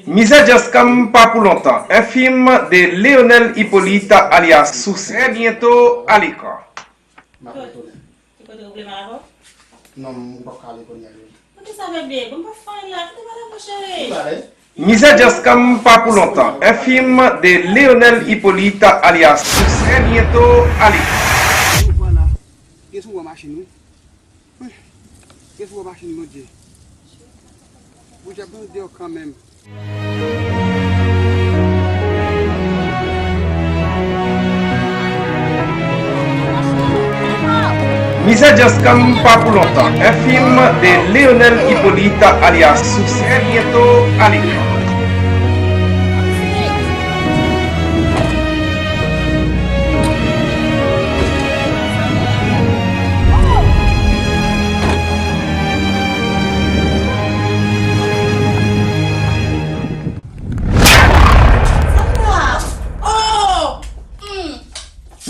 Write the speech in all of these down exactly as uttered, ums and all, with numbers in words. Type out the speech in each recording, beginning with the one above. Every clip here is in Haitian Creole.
Mizè Djaskanm pa pou lontan. Un film de Léonel Hippolyte alias Sousi. Très bientôt à l'écran. Ki kote ou vle m al avè w? Non, m p ap ka ale kounye a. Poukisa, bebe? Bon, m p ap fè anyen la. Kote madanm mwen, cheri? Mizè Djaskanm pa pou lontan. Un film de Léonel Hippolyte alias Sousi. Très bientôt à l'écran. Ou wè la, gen sou wè machin, wi. Wi. Gen sou wè machin, Bondye. Bondye ap ban nou deyò kanmenm. Mizè Djaskanm pa pou lontan. Un film de Léonel Hippolyte alias Sousi. Très bientôt à l'écran.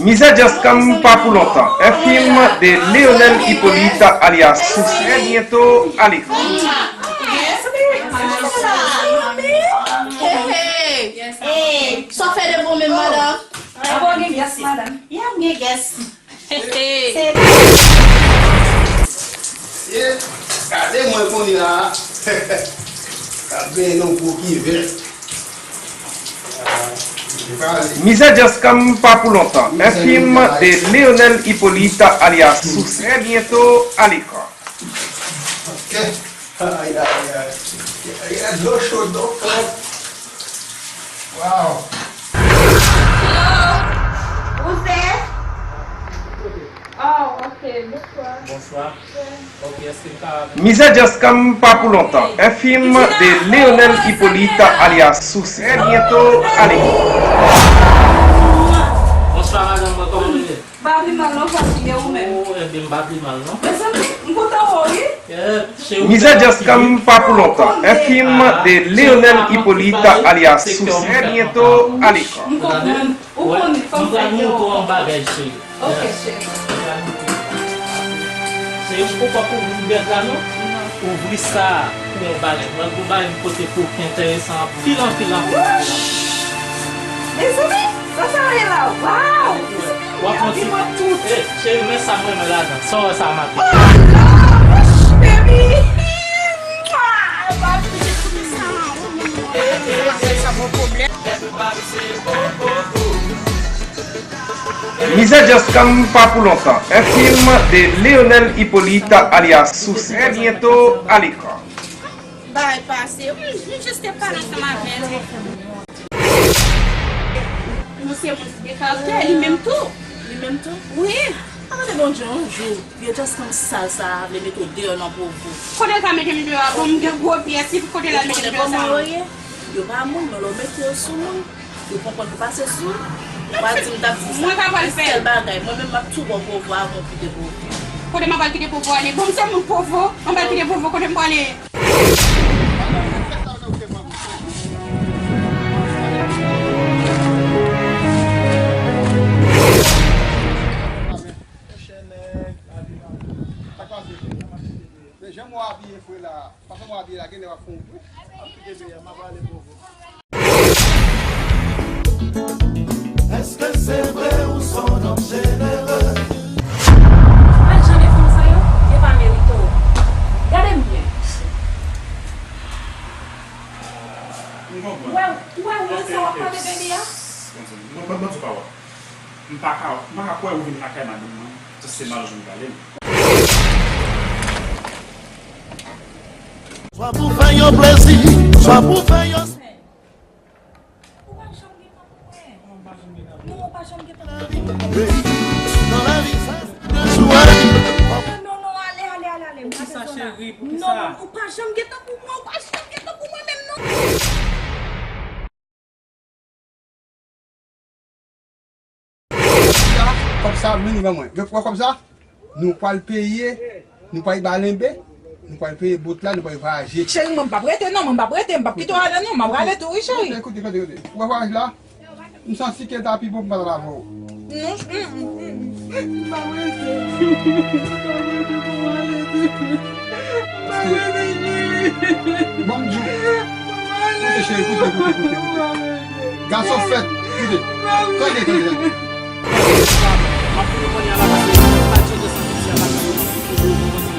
Mizè Djaskanm pa pou lontan. Un film de Léonel Hippolyte alias Sousi. Très bientôt à l'écran. Hey, hey. Hey, sa w fè de bon menm, madanm? Apa w gen gès, madanm? Ya, m gen gès. Hey, hey. Se Ye, gade mwen kounye a. Ap benyen nan gwo kivèt. Mizè Djaskanm pa pou lontan. Un film de Léonel Hippolyte alias Sousi. Très bientôt à l'écran. Ok. Ay, ay, ay. Ay, ay, dlo cho, dlo cho. Wow. Hello. Who's there? Oh, ok. Bonsoir. Bonsoir. Mizè Djaskanm pa pou lontan. Un film de Léonel Hippolyte alias Sousi. Très bientôt à l'écran. Bonswa madanm mwen, kòman nou ye? M pa pi mal non, fatige ou menm? Oh, ebyen m pa pi mal non. Mezanmi, m kontan wè w wi. Mizè Djaskanm pa pou lontan. Un film de Léonel Hippolyte alias Sousi. Très bientôt à l'écran. M konprann. Ou konn fanm sa yo. Mwen pral montre w yon bagay cheri. Ok, cheri. Cheri, ou poko ouvri bèg la non? Non. Ouvri sa pou yon bagay. Mwen gen yon bagay m pote pou ou ki enteresan anpil, anpil, anpil. Mezanmi, sa sa ye la? Waw! Mezanmi, w ap montre mwen tout. Eh, cheri, men sa m renmen ladan. Sa w wè sa make? Oh, non! Wouch, baby! Mwa! Sa bon pwoblèm. Mizè Djaskanm pa pou lontan. Un film de Léonel Hippolyte alias Sousi. Très bientôt à l'écran. Bay pase. M, m jis te pale ansanm avè l. Nou se moun ki te ka fè li menm tou. Li menm tou? Wi. An gade Bondye yon jou. Vye Djaskanm sal sa a vle mete w deyò nan Pwovo. Kote l ka mete m deyò a? Bon, m gen gwo pyès, kote l al mete m deyò sa? Ou konnen kòman yo ye? Yo pa moun, men lè w mete yo sou moun, yo pran kòd pou pase sou. Ou pa di m t ap di sa. Mwen pa pral fè l. Sèl bagay, mwen menm m ap tou bò Pwovo avan w kite Pwovo. Kote m ap al kite Pwovo ale? Bon, m se moun Pwovo, m ap al kite Pwovo, kote m prale? Men jan mwen abiye frè la, fason mwen abiye la, genlè w ap fè yon bri. Èske se vre ou se yon nonm jenere? Gad jan de fanm sa yo, yo pa merite w. Gade m byen. M konprann. Ou wè, ou wè wòl sa w ap pale bebe a? Mwen, mwen, mwen di w pa wè. M pa ka, m pa ka kwè ou vin lakay madanm mwen, se mal ou jwenn prale m. Swa pou fè yo plezi, swa pou fè yo. Ou pa janm gen tan pou mwen. Non, ou pa janm gen tan pou mwen. Nan lavi, sa se de jou a di. Non, non, non, ale, ale, ale, ale. Poukisa, cheri? Poukisa? Non, non, ou pa janm gen tan pou mwen, ou pa janm gen tan pou mwen menm, non. Kòb sa, vini ban mwen. Gen kòb sa? Nou pral peye, nou pral balenbe, nou pral peye bot la, nou pral vwayaje. Cheri, mwen m p ap rete non, mwen m p ap rete, m p ap kite w ale non, m ap rale tou wi cheri. Koute, koute, koute, koute. Ou wè vwayaj la? M santi ke l ta pi bon pou m pa t al avè w. Non, m p ap rete. M p ap rete pou m ale. M p ap rete, cheri. Bon, m di w. Koute, cheri, koute, koute, koute, koute. Gason fèt, koute. Tande, tande, tande. M ap vini kounye a la paske m pa tcheke san piti a paske m ap vini kounye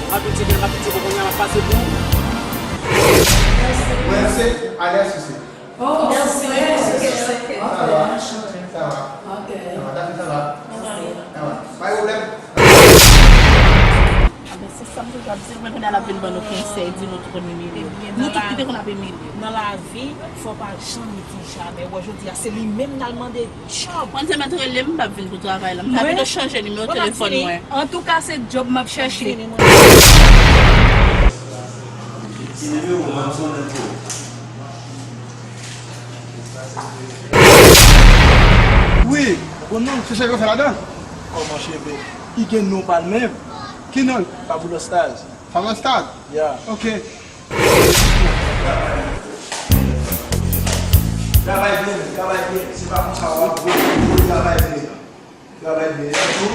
a la paske m ap vini kounye a la paske m ap pase pou ou. Mwen se Alès Sise. Oh, Sise. Sa va? Sa va? Ok. Sa va, Dafi, sa va? Sa va. Pa gen pwoblèm. Ah, men se sa m toujou ap di, mwen konnen l ap vin ban nou konsèy, di nou tout konn imilye. Nou tout ki te konn ap imilye. Nan lavi, fò pa janm di jamè. Wè, jodi a, se li menm n al mande djòb. Mwen te mèt rele m, m p ap vin pou travay la. M ta pito chanje nimewo telefòn mwen. Antouka, se djòb m ap chèche. Ki nimewo m ap sonnen pou ou? Wi, ou konn non, se cheve yo fè ladan. Kòman cheve? Li gen non pa l menm. Ki non l? Fabulo Stars. Fabulo Stars? Yeah. Ok. Travay byen, travay byen. Se pa konsa w ap gwo, travay byen. Travay byen tou.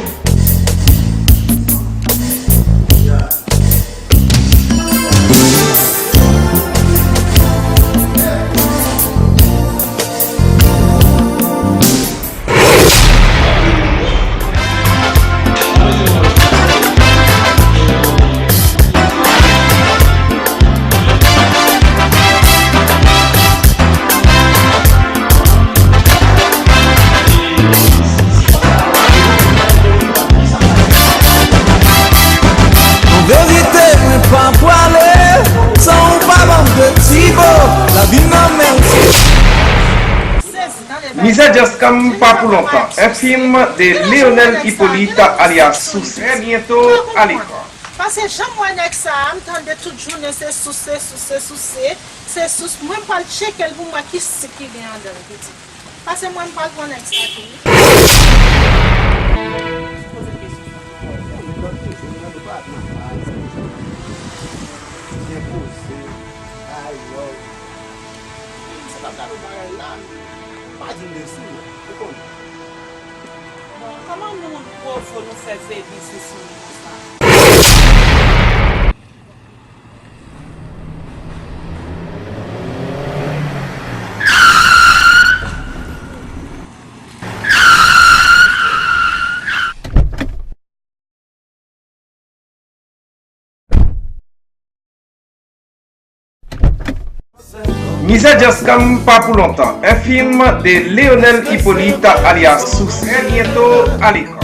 An verite, mwen pa pwale san ou pa ban m de ti mo. Lavi nan men w se. Mizè Djaskanm pa pou lontan, un film de Léonel Hippolyte alias Sousé. Très bientôt à l'écran. Paske jan m wè nèg sa a, m tande tout jounen se Sousé, Sousé, Sousé, se Sous. Mwen m pral tcheke l pou m wè ki sik ki gen anndan l, pitit. Paske mwen m pral pran nèg sa tou wi. Sipoze ke Sous la. Bon, nou pran toujou nan dwa nan baz. Byen poze. Ay, love. Sa t ap gade yon bagay la, pa di m de sou yo, ou konnen. Bon, kòman nou, Provo, nou fè veye biznis nou konsa? Mizè Djaskanm pa pou lontan, un film de Léonel Hippolyte alias Sousé. Très bientôt à l'écran.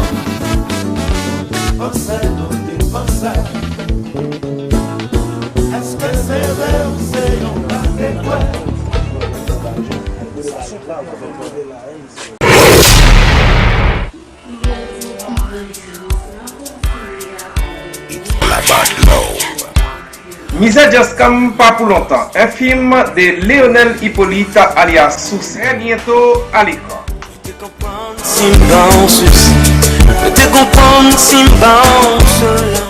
Mizè Djaskanm pa pou lontan, un film de Léonel Hippolyte alias Sousé. Très bientôt à l'écran. Te konprann si m ba w sousi, te konprann si m ba w soleil.